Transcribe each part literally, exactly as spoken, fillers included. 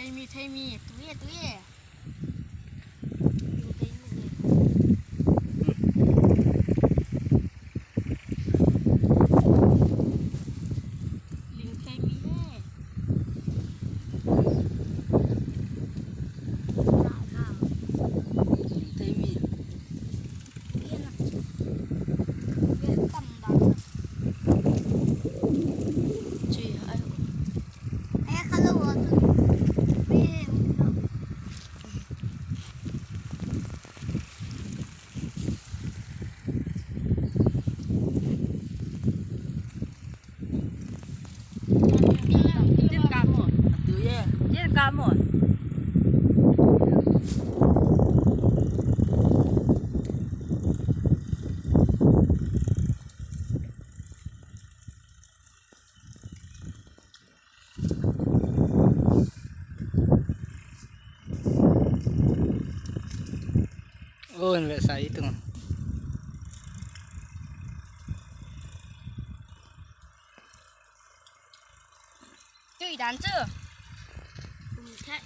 Thei mi, thei mi, tui e, tui e. Ling thei mi e. Ling thei mi. Yen a. Yen tam da. Chi, ai. Ai, ka lo wa tu. Be, u lo. Yen ka mo. Atu ye. Yen ka mo. Oh, an vetsah i tung. Tui dan chu. Tum thei.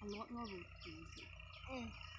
A lot more.